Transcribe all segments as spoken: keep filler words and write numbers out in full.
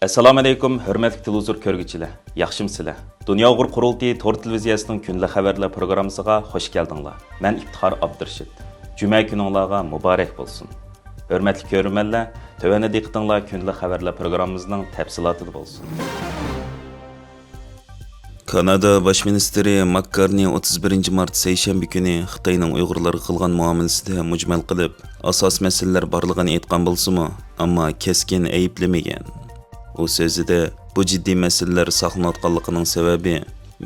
ئەسسالامۇئەلەيكۇم، ھۆرمەتلىك تېلېۋىزور كۆرگۈچىلەر، ياخشىمۇسىلەر؟ دۇنيا ئۇيغۇر قۇرۇلتىيى تور تېلېۋىزىيەسىنىڭ كۈندىلىك خەۋەرلەر پروگراممىسىغا خۇش كەلدىڭلار. مەن ئىپتىخار ئابدۇرېشىت. جۈمە كۈنۈڭلارغا مۇبارەك بولسۇن. ھۆرمەتلىك كۆرۈرمەنلەر، تۆۋەندە دىققىتىڭلار كۈندىلىك خەۋەرلەر پروگراممىمىزنىڭ تەپسىلاتىدا بولسۇن. كانادا باش مىنىستىرى ماك كارنى ئوتتۇز بىرىنچى مارت سەيشەنبە كۈنى خىتاينىڭ ئۇيغۇرلارغا قىلغان مۇئامىلىسىدە مۇجمەل قىلىپ، ئاساسىي مەسىلىلەر بارلىقىنى ئېيتقان بولسىمۇ، ئەمما كەسكىن ئەيىبلىمىگەن. ئۇ سۆزىدە، بۇ جىددىي مەسىلىلەر ساقلىنىۋاتقانلىقىنىڭ سەۋەبى،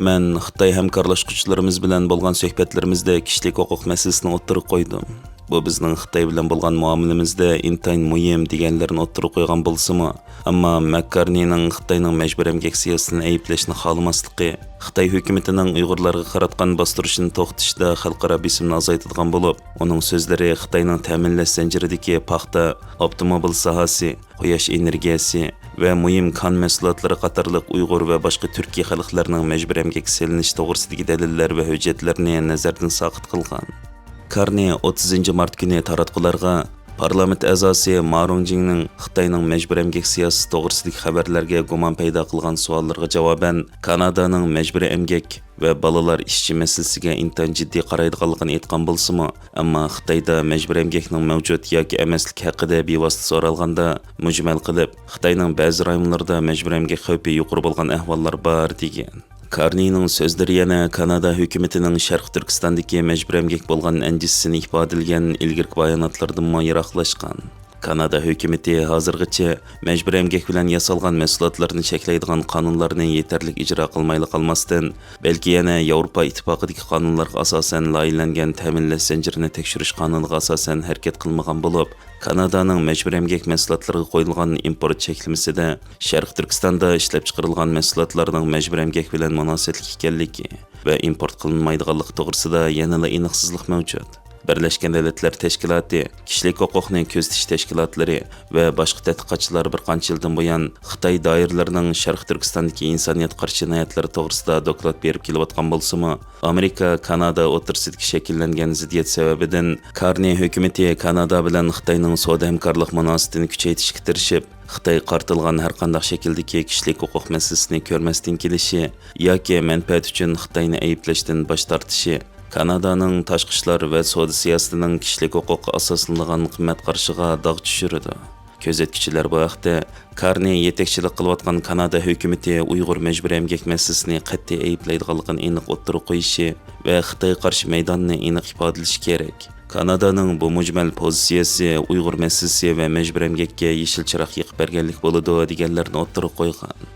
مەن خىتاي ھەمكارلاشقۇچىلىرىمىز بىلەن بولغان سۆھبەتلىرىمىزدە كىشىلىك ھوقۇق مەسىلىسىنى ئوتتۇرىغا قويدۇم. بۇ بىزنىڭ خىتاي بىلەن بولغان مۇئامىلىمىزدە ئىنتايىن مۇھىم، دېگەنلىرىنى ئوتتۇرىغا قويغان بولسىمۇ، ئەمما ماك كارنىنىڭ خىتاينىڭ مەجبۇرىي ئەمگەك سىياسىتىنى ئەيىبلەشنى خالىماسلىقى، خىتاي ھۆكۈمىتىنىڭ ئۇيغۇرلارغا قاراتقان باستۇرۇشىنى توختىتىشتا خەلقئارا بېسىمنى ئازايتىدىغان بولۇپ، ئۇنىڭ سۆزلىرى خىتاينىڭ تەمىنلەش زەنجىرىدىكى پاختا، ئاپتوموبىل ساھەسى، قۇياش ئېنېرگىيەسى ۋە مۇھىم كان مەھسۇلاتلىرى قاتارلىق ئۇيغۇر ۋە باشقا تۈركىي خەلقلەرنىڭ مەجبۇرىي ئەمگەككە سېلىنىشى توغرىسىدىكى دەلىللەر ۋە ھۆججەتلەرنى نەزەردىن ساقىت قىلغان. كارنى ئوتتۇزىنچى مارت كۈنى تاراتقۇلارغا پارلامېنت ئەزاسى ما رۇڭجىڭنىڭ خىتاينىڭ مەجبۇرىي ئەمگەك سىياسىتى توغرىسىدىكى خەۋەرلەرگە گۇمان پەيدا قىلغان سوئاللىرىغا جاۋابەن، كانادانىڭ مەجبۇرىي ئەمگەك ۋە بالىلار ئىشچى مەسىلىسىگە ئىنتايىن جىددىي قارايدىغانلىقىنى ئېيتقان بولسىمۇ، ئەمما خىتايدا مەجبۇرىي ئەمگەكنىڭ مەۋجۇت ياكى ئەمەسلىكى ھەققىدە بىۋاسىتە سورالغاندا، مۈجمەل قىلىپ، خىتاينىڭ بەزى رايونلىرىدا مەجبۇرىي ئەمگەك خەۋپى يۇقىرى بولغان ئەھۋاللار بار، دېگەن. كارنىنىڭ سۆزلىرى يەنە كانادا ھۆكۈمىتىنىڭ شەرقىي تۈركىستاندىكى مەجبۇرىي ئەمگەك بولغان ئەندىشىسىنى ئىپادىلىگەن ئىلگىرىكى باياناتلىرىدىنمۇ يىراقلاشقان. كانادا ھۆكۈمىتى ھازىرغىچە مەجبۇرىي ئەمگەك بىلەن ياسالغان مەھسۇلاتلارنى چەكلەيدىغان قانۇنلارنى يېتەرلىك ئىجرا قىلمايلا قالماستىن، بەلكى يەنە ياۋروپا ئىتتىپاقىدىكى قانۇنلارغا ئاساسەن لايىھەلەنگەن تەمىنلەش زەنجىرىنى تەكشۈرۈش قانۇنىغا ئاساسەن ھەرىكەت قىلمىغان بولۇپ، كانادانىڭ مەجبۇرىي ئەمگەك مەھسۇلاتلىرىغا قويۇلغان ئىمپورت چەكلىمىسىدە شەرقىي تۈركىستاندا ئىشلەپچىقىرىلغان مەھسۇلاتلارنىڭ مەجبۇرىي ئەمگەك بىلەن مۇناسىۋەتلىك ئىكەنلىكى ۋە ئىمپورت قىلىنمايدىغانلىقى توغرىسىدا يەنىلا ئېنىقسىزلىق مەۋجۇت. بىرلەشكەن دۆلەتلەر تەشكىلاتى، كىشىلىك ھوقۇقنى كۆزىتىش تەشكىلاتلىرى ۋە باشقا تەتقىقاتچىلار بىر قانچە يىلدىن بۇيان خىتاي دائىرىلىرىنىڭ شەرقىي تۈركىستاندىكى ئىنسانىيەتكە قارشى جىنايەتلىرى توغرىسىدا دوكلات بېرىپ كېلىۋاتقان بولسىمۇ، ئامېرىكا، كانادا ئوتتۇرىسىدىكى شەكىللەنگەن زىددىيەت سەۋەبىدىن كارنى ھۆكۈمىتى كانادا بىلەن خىتاينىڭ سودا ھەمكارلىق مۇناسىۋىتىنى كۈچەيتىشكە تىرىشىپ، خىتايغا قارىتىلغان ھەرقانداق شەكىلدىكى كىشىلىك ھوقۇق مەسىلىسىنى كۆرمەستىن كېلىشى ياكى مەنپەئەت ئۈچۈن خىتاينى ئەيىبلەشتىن باش تارتىشى، كانادانىڭ تاشقى ئىشلار ۋە سودا سىياسىتىنىڭ كىشىلىك ھوقۇققا ئاساسلىنىدىغان قىممەت قارىشىغا داغ چۈشۈرىدۇ. كۆزەتكۈچىلەر بۇ ھەقتە كارنى يېتەكچىلىك قىلىۋاتقان كانادا ھۆكۈمىتى ئۇيغۇر مەجبۇرىي ئەمگەك مەسىلىسىنى قەتئىي ئەيىبلەيدىغانلىقىنى ئېنىق ئوتتۇرىغا قويۇشى ۋە خىتايغا قارشى مەيدانىنى ئېنىق ئىپادىلىشى كېرەك. كانادانىڭ بۇ مۇجمەل پوزىتسىيەسى ئۇيغۇر مەسىلىسى ۋە مەجبۇرىي ئەمگەككە يېشىل چىراغ يېقىپ بەرگەنلىك بولىدۇ، دېگەنلەرنى ئوتتۇرىغا قويغان.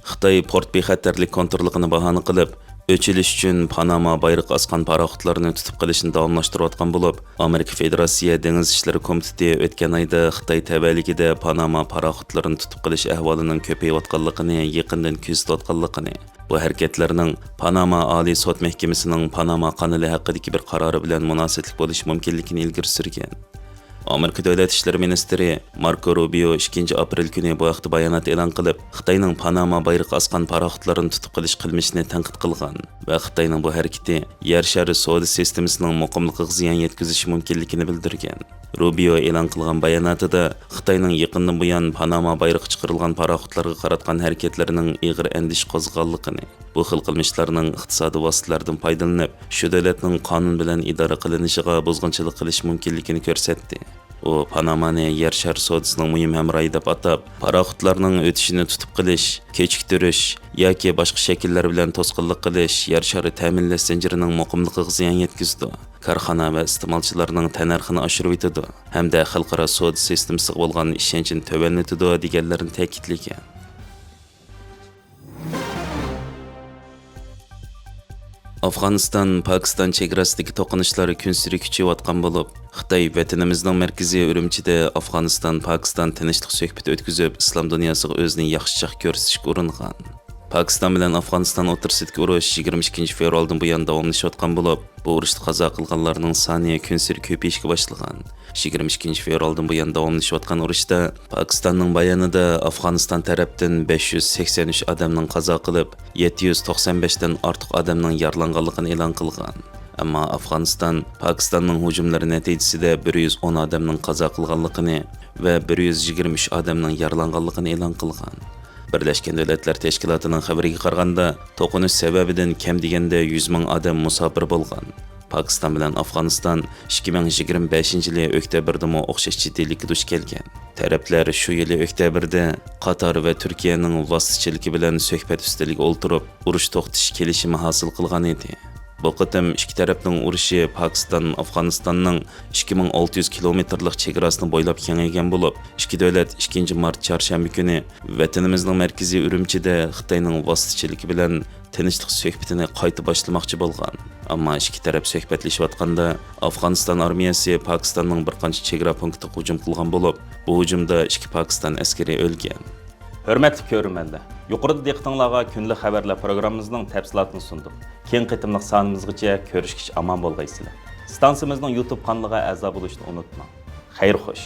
خىتاي پورت بىخەتەرلىك كونتروللۇقىنى باھانە قىلىپ، ئۆچ ئېلىش ئۈچۈن پاناما بايرىقى ئاسقان پاراخوتلارنى تۇتۇپ قېلىشنى داۋاملاشتۇرۇۋاتقان بولۇپ، ئامېرىكا فېدېراتسىيە دېڭىز ئىشلىرى كومىتېتى ئۆتكەن ئايدا خىتاي تەۋەلىكىدە پاناما پاراخوتلىرىنى تۇتۇپ قېلىش ئەھۋالىنىڭ كۆپىيىۋاتقانلىقىنى يېقىندىن كۆزىتىۋاتقانلىقىنى، بۇ ھەرىكەتلەرنىڭ پاناما ئالىي سوت مەھكىمىسىنىڭ پاناما قانىلى ھەققىدىكى بىر قارارى بىلەن مۇناسىۋەتلىك بولۇشى مۇمكىنلىكىنى ئىلگىرى سۈرگەن. ئامېرىكا دۆلەت ئىشلىرى مىنىستىرى ماركو روبىيو ئىككىنچى ئاپرېل كۈنى بۇ ھەقتە بايانات ئېلان قىلىپ، خىتاينىڭ پاناما بايرىقى ئاسقان پاراخوتلارنى تۇتۇپ قېلىش قىلمىشىنى تەنقىد قىلغان ۋە خىتاينىڭ بۇ ھەرىكىتى يەر شارى سودا سىستېمىسىنىڭ مۇقىملىقىغا زىيان يەتكۈزۈشى مۇمكىنلىكىنى بىلدۈرگەن. روبىيو ئېلان قىلغان باياناتىدا خىتاينىڭ يېقىندىن بۇيان پاناما بايرىقى چىقىرىلغان پاراخوتلارغا قاراتقان ھەرىكەتلىرىنىڭ ئېغىر ئەندىشە قوزغىغانلىقىنى، بۇ خىل قىلمىشلارنىڭ ئىقتىسادىي ۋاسىتىلەردىن پايدىلىنىپ، شۇ دۆلەتنىڭ قانۇن بىلەن ئىدارە قىلىنىشىغا بۇزغۇنچىلىق قىلىش مۇمكىنلىكىنى كۆرسەتتى. ئۇ پانامانى يەر شارى سودىسىنىڭ مۇھىم ھەمراھى دەپ ئاتاپ، پاراخوتلارنىڭ ئۆتۈشىنى تۇتۇپ قېلىش، كېچىكتۈرۈش ياكى باشقا شەكىللەر بىلەن توسقۇنلۇق قىلىش يەر شارى تەمىنلەش زەنجىرىنىڭ مۇقىملىقىغا زىيان يەتكۈزىدۇ، كارخانا ۋە ئىستېمالچىلارنىڭ تەننەرخىنى ئاشۇرۇۋېتىدۇ ھەمدە خەلقئارا سودا سىستېمىسىغا بولغان ئىشەنچنى تۆۋەنلىتىدۇ، دېگەنلىرىنى تەكىتلىگەن. ئافغانىستان، پاكىستان چېگراسىدىكى توقۇنۇشلار كۈنسېرى كۈچىيىۋاتقان بولۇپ، خىتاي ۋەتىنىمىزنىڭ مەركىزى ئۈرۈمچىدە ئافغانىستان، پاكىستان تىنچلىق سۆھبىتى ئۆتكۈزۈپ، ئىسلام دۇنياسىغا ئۆزىنى ياخشى چاغ كۆرسىتىشكە ئۇرۇنغان. پاكىستان بىلەن ئافغانىستان ئوتتۇرىسىدىكى ئۇرۇش يىگىرمە ئىككىنچى فېۋرالدىن بۇيان داۋاملىشىۋاتقان بولۇپ، بۇ ئۇرۇشتا قازا قىلغانلارنىڭ سانى كۈنسېرى كۆپىيىشكە باشلىغان. يىگىرمە ئىككىنچى فېۋرالدىن بۇيان داۋاملىشىۋاتقان ئۇرۇشتا پاكىستاننىڭ بايانىدا ئافغانىستان تەرەپتىن بەش يۈز سەكسەن ئۈچ ئادەمنىڭ قازا قىلىپ، يەتتە يۈز توقسان بەشتىن ئارتۇق ئادەمنىڭ يارىلانغانلىقىنى ئېلان قىلغان. ئەمما ئافغانىستان پاكىستاننىڭ ھۇجۇملىرى نەتىجىسىدە بىر يۈز ئون ئادەمنىڭ قازا قىلغانلىقىنى ۋە بىر يۈز يىگىرمە ئۈچ ئادەمنىڭ يارىلانغانلىقىنى ئېلان قىلغان. بىرلەشكەن دۆلەتلەر تەشكىلاتىنىڭ خەۋىرىگە قارىغاندا، توقۇنۇش سەۋەبىدىن كەم دېگەندە يۈز مىڭ ئادەم مۇساپىر بولغان. پاكىستان بىلەن ئافغانىستان ئىككى مىڭ يىگىرمە بەشىنچى يىلى ئۆكتەبىردىمۇ ئوخشاش جىددىيلىككە دۇچ كەلگەن. تەرەپلەر شۇ يىلى ئۆكتەبىردە قاتار ۋە تۈركىيەنىڭ ۋاسىتىچىلىكى بىلەن سۆھبەت ئۈستىلىگە ئولتۇرۇپ، ئۇرۇش توختىتىش كېلىشىمى ھاسىل قىلغان ئىدى. بۇ قېتىم ئىككى تەرەپنىڭ ئۇرۇشى پاكىستان ئافغانىستاننىڭ ئىككى مىڭ ئالتە يۈز كىلومېتىرلىق چېگراسىنى بويلاپ كېڭەيگەن بولۇپ، ئىككى دۆلەت ئىككىنچى مارت چارشەنبە كۈنى ۋەتىنىمىزنىڭ مەركىزى ئۈرۈمچىدە خىتاينىڭ ۋاسىتىچىلىكى بىلەن تىنچلىق سۆھبىتىنى قايتا باشلىماقچى بولغان. ئەمما ئىككى تەرەپ سۆھبەتلىشىۋاتقاندا ئافغانىستان ئارمىيەسى پاكىستاننىڭ بىر قانچە چېگرا پونكىتىغا ھۇجۇم قىلغان بولۇپ، بۇ ھۇجۇمدا ئىككى پاكىستان ئەسكىرى ئۆلگەن. ھۆرمەتلىك كۆرۈرمەنلەر، يۇقىرىدا دىققىتىڭلارغا كۈندىلىك خەۋەرلەر پروگراممىمىزنىڭ تەپسىلاتىنى سۇندۇق. كېيىنكى قېتىملىق سانىمىزغىچە كۆرۈشكىچە ئامان بولغايسىلەر. ئىستانسىمىزنىڭ يۇتۇب قانىلىغا ئەزا بولۇشنى ئۇنتۇماڭ. خەير خوش.